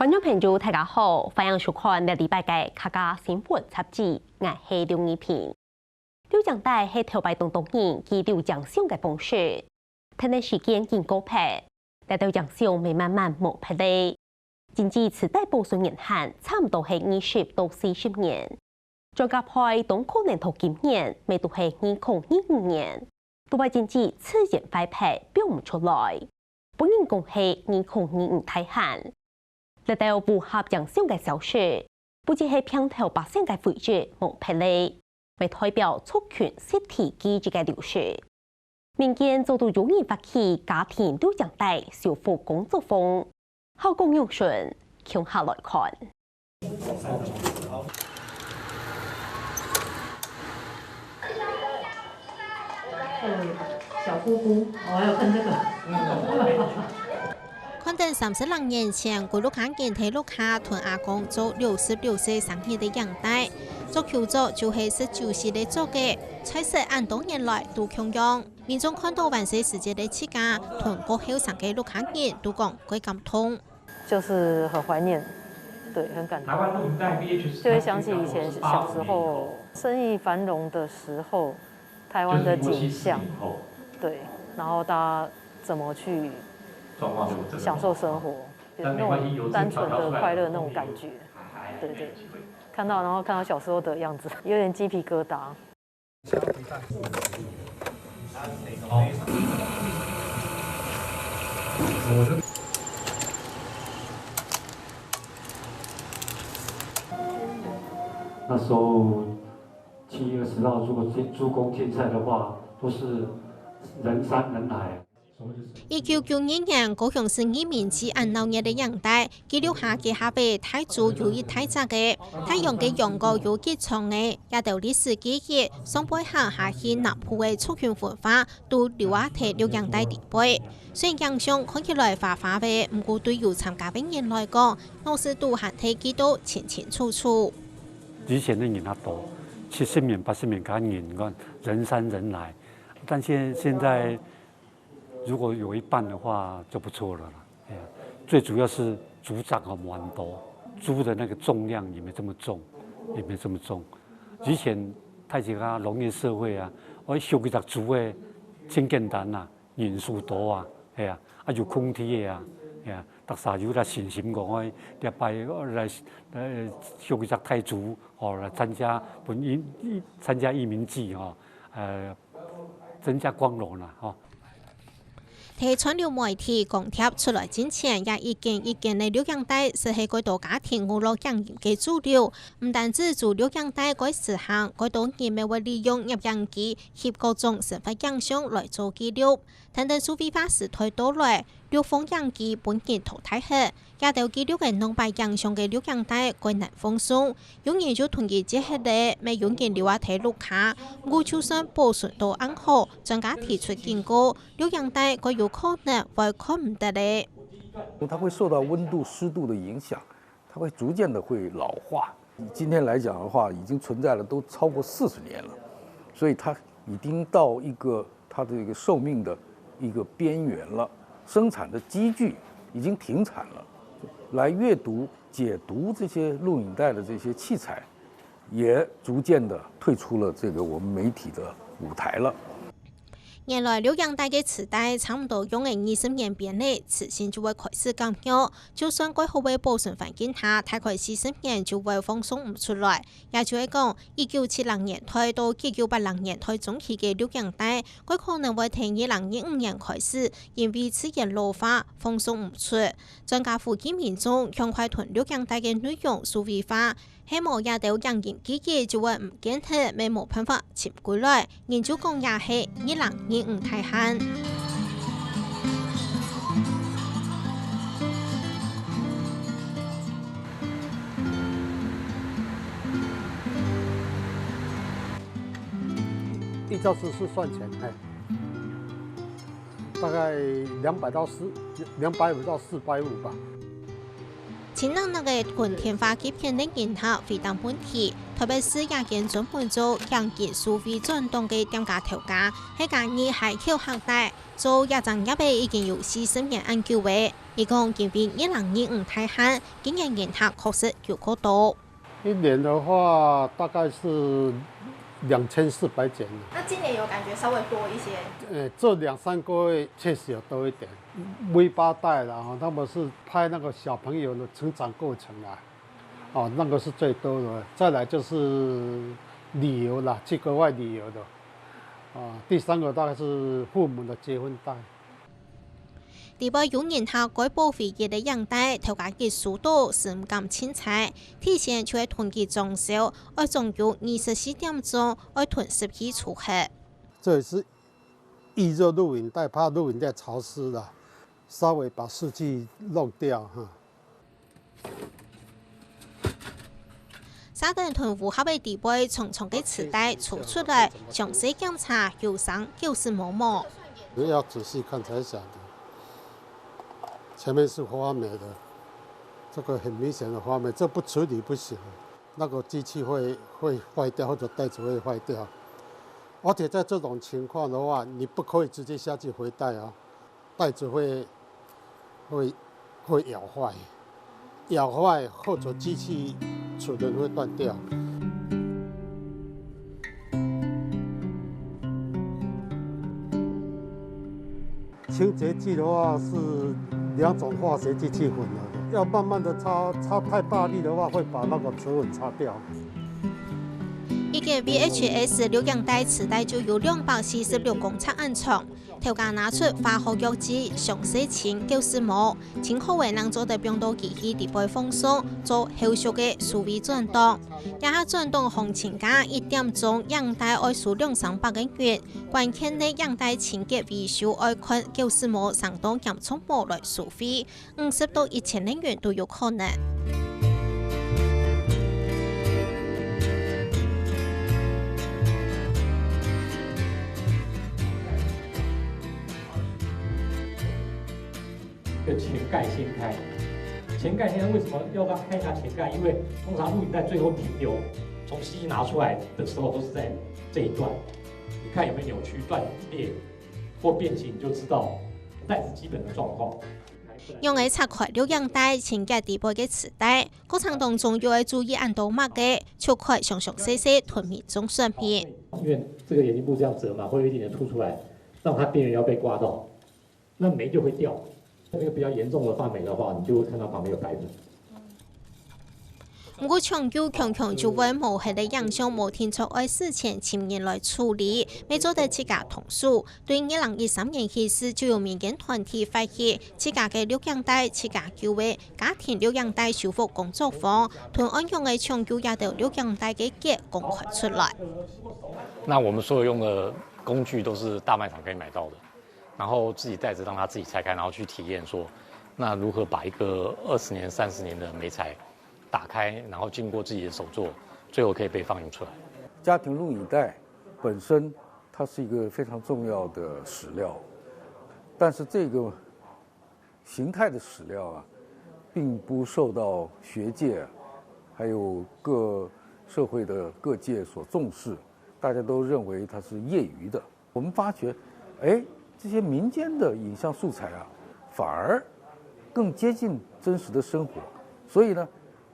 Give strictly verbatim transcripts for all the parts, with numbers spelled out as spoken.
觀眾朋友，大家好，歡迎收看這禮拜个客家新聞雜誌，𠊎係劉怡萍。溜甬帶係頭擺當多人記錄影相个方式，但係時間緊過忒，這兜影相乜慢慢無忒咧。 真濟時代保存年限差毋多係二十到四十年。專家派當可能到今年，乜都係二空二五年，都會真濟自然壞忒標毋出來，分人講係二空二五大限。這兜符合影像个消息，不只係平頭百姓个回憶無忒咧，乜代表族群實體記憶个流失。 民間早都有人發起家庭錄影帶修復工作坊，效果仰順，共下來看。小姑姑，我要看這個。看等三十零年前歸屋下人在屋下同阿公做六十六歲生日个影帶，足久做就係十九歲个做个，在世恁多年來都共樣。 民眾看到還細時節个自家，同較後生个屋下人都講蓋感動。就是很懷念，對，很感動，就會想起以前小時候生意繁榮的時候，台灣的景象，對，然後大家怎麼去享受生活，那種單純的快樂那種感覺，對對，看到然後看到小時候的樣子，有點雞皮疙瘩。 那时候七月十号，如果做做工建材的话，都是人山人海。一九九二年，高雄市义民街恁鬧熱个影帶，記錄下該下背大豬有一大隻个，大洋个羊角有幾長个，這兜歷史記憶，上背後下去南部个族群文化，都溜啊在錄影帶裡背。雖然影像看起來花花个，毋過對有參加个人來講，腦屎肚還係記到清清楚楚。以前个人較多，七十年、八十年个人，你看人山人海，但现现在。 如果有一半的话就不错了啦。哎呀，最主要是组长和蛮多，猪的那个重量也没这么重，也没这么重。以前太极啊，农业社会啊，我修一只猪诶，真简单呐，人数多啊，哎呀，啊有空地的啊，哎呀，大家有个信心讲，哎，这摆来呃修一只大猪，哦，来参加本义参加义民祭哦，呃，增加光荣了哈。 在串流媒体光貼出來進前，這一間一間个錄影帶，就係蓋多家庭娛樂影音个主流。毋單止做錄影帶蓋時行，蓋多人乜會利用攝影機翕各種生活影像來做記錄。但等數位化時代到來，錄放映機分人淘汰忒， 這兜記錄个兩擺影像个錄影帶蓋難放送，有人就同佢借忒咧，乜有人留啊在屋下。毋過就算保存到恁好，專家提出警告，錄影帶蓋有可能會看毋得咧。它會受到溫度、濕度的影響，它會逐漸的會老化。今天來講的話，已經存在了都超過四十年了，所以它已經到一個它的一個壽命的一個邊緣了，生產的機具已經停產了。来阅读、解读这些录影带的这些器材，也逐渐的退出了这个我们媒体的舞台了。原來錄影帶个磁帶差毋多用了二十年邊咧，自身就會開始減弱。就算蓋好个保存環境下，大概四十年就會放送毋出來。也就係講，一九七零年代到一九八零年代中期个錄影帶，蓋可能會在二零二五年開始，因為自然老化，放送毋出。專家呼籲民眾趕快同錄影帶个內容數位化， 係無這兜影音記憶就會毋見忒，乜無辦法尋歸來。人就講這係二零二五大限。一兆只是算钱，哎，大概两百到四，两百五到四百五吧。新南那个同電話欺騙个人客回答問題，特別係這間專門做影印書位轉檔个店家頭家，係嘉義溪口客家，做這隻業仔已經有四十年恁久了。佢講，因為二零二五大限，今年人客確實有較多。一年的話，大概是兩千四百件。那今年有感觉稍微多一些？呃，这两三个月确实有多一点。V八代啦，哈，他们是拍那个小朋友的成长过程啊，哦，那个是最多的。再来就是旅游啦，去国外旅游的，啊，第三个大概是父母的结婚代。 裡背有人客該包回憶个影帶，頭家一收到，心感盡差。提前就愛同佢裝修，愛裝有二十四點鐘，愛囤濕氣除黑。这也是預熱錄影帶，怕錄影帶潮湿了，稍微把濕氣弄掉哈。 沙等同烏合个裡背長長个磁帶抽出來，詳細檢查有生狗屎毛無。要仔细看才晓得。前面是发霉的，这个很明显的发霉，这不处理不行，那个机器会，会坏掉或者袋子会坏掉。而且在这种情况的话，你不可以直接下去回袋啊。 袋子会，会，会咬坏，咬坏或者机器齿轮会断掉。清洁剂的话是两种化学剂去混合的，要慢慢的擦，擦太大力的话会把那个齿痕擦掉。一个V H S錄影帶磁帶就有兩百四十六公尺恁長， 頭家拿出化學藥劑，詳細清狗屎毛，清好个正做得放到機器裡背放送，做後續个數位轉檔。這下轉檔行情價一點鐘影帶愛收兩三百个銀，關鍵个影帶清潔維修愛看狗屎毛生到嚴重無來收費。 五十到一千个銀都有可能。一个前盖掀开，前盖掀开为什么要让看一下前盖？因为通常录影带最后停留，从机器拿出来的时候都是在这一段，你看有没有扭曲、断裂或变形，你就知道袋子基本的状况。 仰仔拆開錄影帶，清潔裡背个磁帶，過程當中又愛注意恁多麼个，拆開詳詳細細同民眾說明。因为这个眼镜布这样折嘛，会有一点点凸出来，让它边缘要被刮到，那霉就会掉。那个比较严重的发霉的话，你就会看到旁边有白斑。 毋過搶救強強就會無忒个影響，無定著愛事前尋人來處理，乜做得自家動手。對二零一三年開始，就有民間團體發起自家个錄影帶、自家救个家庭錄影帶修復工作坊，同恁樣个搶救這兜錄影帶个結公開出來。那我们所有用的工具都是大卖场可以买到的，然后自己带着让他自己拆开，然后去体验说，那如何把一个二十年、三十年的媒材打开，然后经过自己的手做，最后可以被放映出来。家庭录影带本身它是一个非常重要的史料，但是这个形态的史料啊，并不受到学界还有各社会的各界所重视，大家都认为它是业余的。我们发觉，哎，这些民间的影像素材啊，反而更接近真实的生活，所以呢，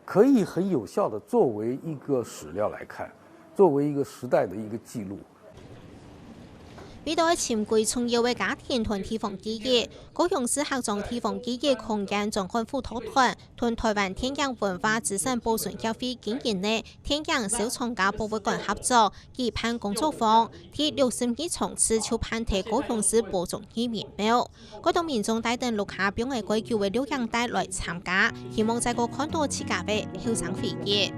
可以很有效的作为一个史料来看，作为一个时代的一个记录。 為著愛尋歸重要个家庭同地方記憶，高雄市客庄地方記憶空間專案輔導團同台灣電影文化資產保存協會經營个電影收藏家博物館合作，舉辦工作坊，第六十二場次就辦在高雄市寶藏義民廟。 該當民眾帶等屋下放个該久个錄影帶來參加，希望再過看到自家个後生回憶。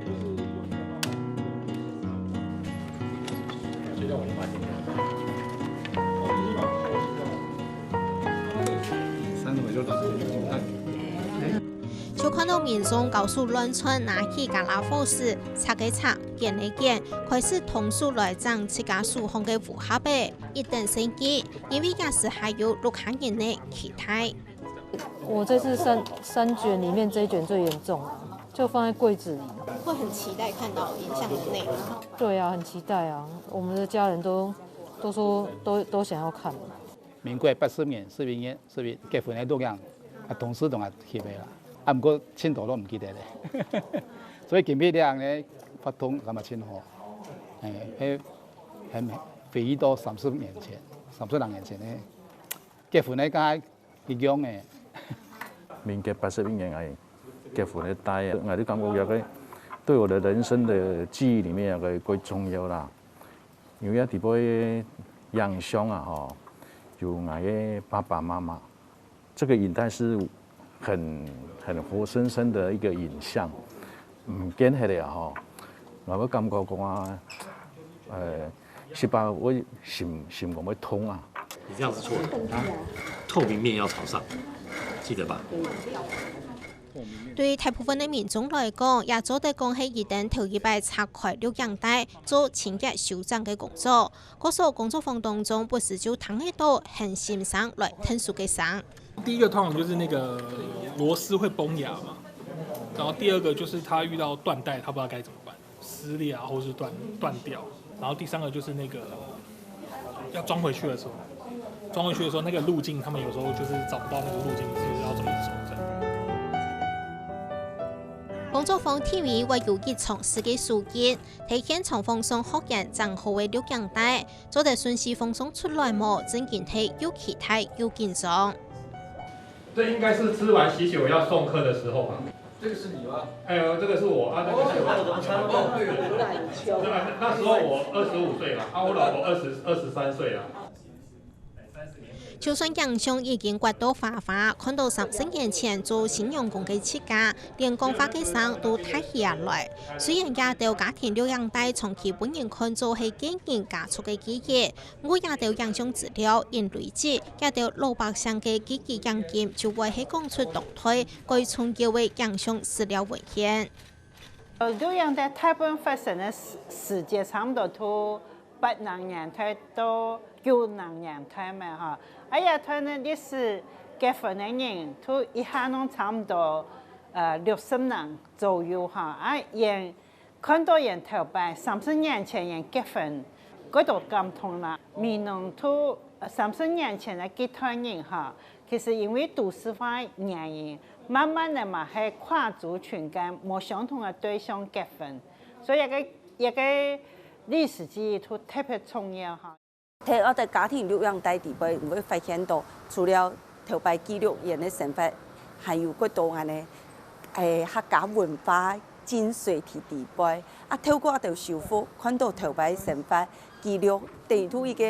就看到民眾搞手亂竄，拿起傢啦、鑰匙，拆个拆，剪个剪，開始動手來整自家手項个烏合仔，一等生意。 因為這時還有屋下人个期待。我这次三三卷里面这一卷最严重啊，就放在柜子里。会很期待看到影像的内容。对啊，很期待啊！我们的家人都都说都都想要看。民国八十年、十一月、十一结婚个錄影，啊，同事同學翕个啦，啊，毋過盡多都毋記得咧。所以今晡日呢，發通感覺盡好，誒，誒，很回憶到三十年前、三十零年前呢，結婚个該一樣个。民國八十一年个結婚个帶啊，𠊎就感覺這個對我的人生的記憶裡面，這個最重要啦。因為啊，底背个影像啊，吼，有𠊎个爸爸媽媽，這個影帶是很很活生生的一個影像，毋見忒了吼，𠊎會感覺講啊，呃， 是吧？我心心肝會痛啊！你這樣是錯的，透明面要朝上，記得吧？對大部分个民眾來講，也做得講係佢等頭一擺拆開錄影帶做清潔修整个工作。故所工作坊當中，不時就聽得到很心酸來𢯭手个聲。第一個通常就是那個螺絲會崩牙嘛，然後第二個就是他遇到緞帶，他不知道該怎麼辦。撕裂啊，或是斷斷掉。然後第三個就是那個要裝回去的時候，裝回去的時候那個路徑，他們有時候就是找不到那個路徑是要怎麼走這樣。工作坊體位會有一長時个收緊，在現場放送學員整好个錄影帶，做得順序放送出來無，正經係又期待又緊張。這應該是吃完喜酒要送客的時候吧？這個是你嗎？哎呦，這個是我啊，這個是我。哦，對了，對啊，那時候我二十五歲嘛，啊，我老婆二十二十三歲啊。就算影像已經刮到花花，看到三十年前做新娘公个自家，連講話个聲都大起啊來。雖然這兜家庭錄影帶長期分人看做係個人家族个記憶，毋過這兜影像資料因累積，這兜老百姓个記憶影金就會係講出當代最重要个影像資料文獻。錄影帶大部分發生个時時節差毋多都八零年代到九零年代嘛吼，啊這段个歷史結婚个人都一下攏差毋多呃六十零左右吼，啊𠊎看到𠊎頭擺三十年前𠊎結婚，蓋多感動啦。美濃都三十年前个這段人吼，其實因為都市化个原因，慢慢个嘛係跨族群跟無相同个對象結婚，所以這個這個歷史記憶都特別重要吼。 在𠊎兜家庭錄影帶底背，你會發現到，除了頭擺記錄𠊎个生活，還有蓋多恁呢，誒，客家文化精髓在底背。啊，透過𠊎兜修復，看到頭擺生活記錄，等於都一個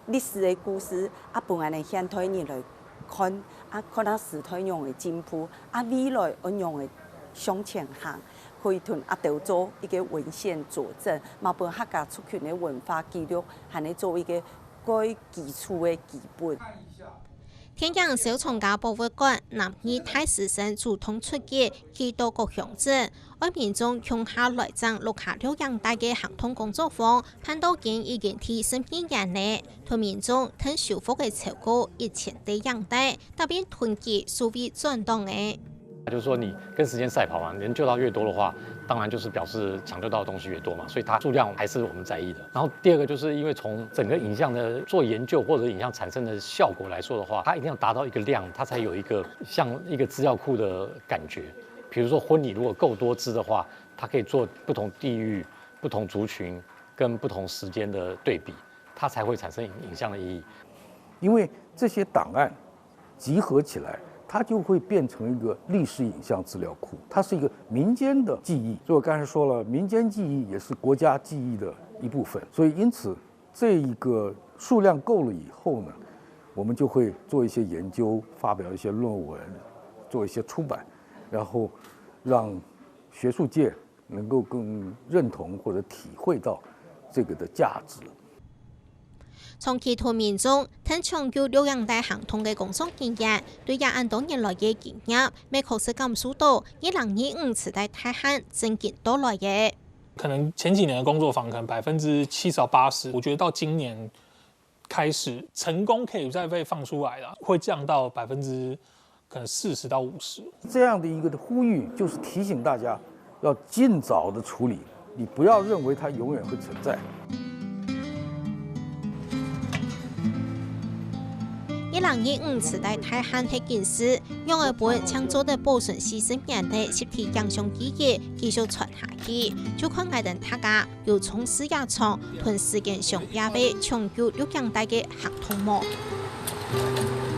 歷史个故事，啊，分𠊎兜現代人來看，啊，看下時代仰仔進步，啊，未來愛仰仔向前行，可以同𠊎兜做一個文獻佐證，嘛分客家族群个文化記錄，還能做一個 該基礎个基本。電影收藏家博物館南藝大師生主動出擊，去到各鄉鎮，愛民眾共下來整錄下錄影帶个行動工作坊，辦到今已經第十二年了，同民眾𢯭修復个超過一千垤影帶，特別囤積數位專檔个。 就是說你跟時間賽跑嘛，人救到越多的話，當然就是表示搶救到的東西越多嘛，所以它數量還是我們在意的。然後第二個就是因為從整個影像的做研究或者影像產生的效果來說的話，它一定要達到一個量，它才有一個像一個資料庫的感覺。比如說婚禮如果夠多支的話，它可以做不同地域、不同族群跟不同時間的對比，它才會產生影像的意義。因为这些档案 集合起来，它就会变成一个历史影像资料库，它是一个民间的记忆。所以我刚才说了，民间记忆也是国家记忆的一部分。所以因此，这一个数量够了以后呢，我们就会做一些研究，发表一些论文，做一些出版，然后让学术界能够更认同或者体会到这个的价值。 長期同民眾𢯭搶救錄影帶行動个工作經驗，對這恁多年來个經驗，乜確實感受到二零二五時代大限正經到來了。可能前幾年的工作坊，可能百分之七十到八十，我覺得到今年開始，成功可以再被放出來了，會降到百分之可能四十到五十。这样的一个呼吁，就是提醒大家要尽早的处理，你不要认为它永远会存在。一零二五時代大限係警示，仰會分正做得保存四十年个集體影像記憶繼續傳下去，就看𠊎等大家有從事這場同時間相逼个搶救綠景帶个行動無。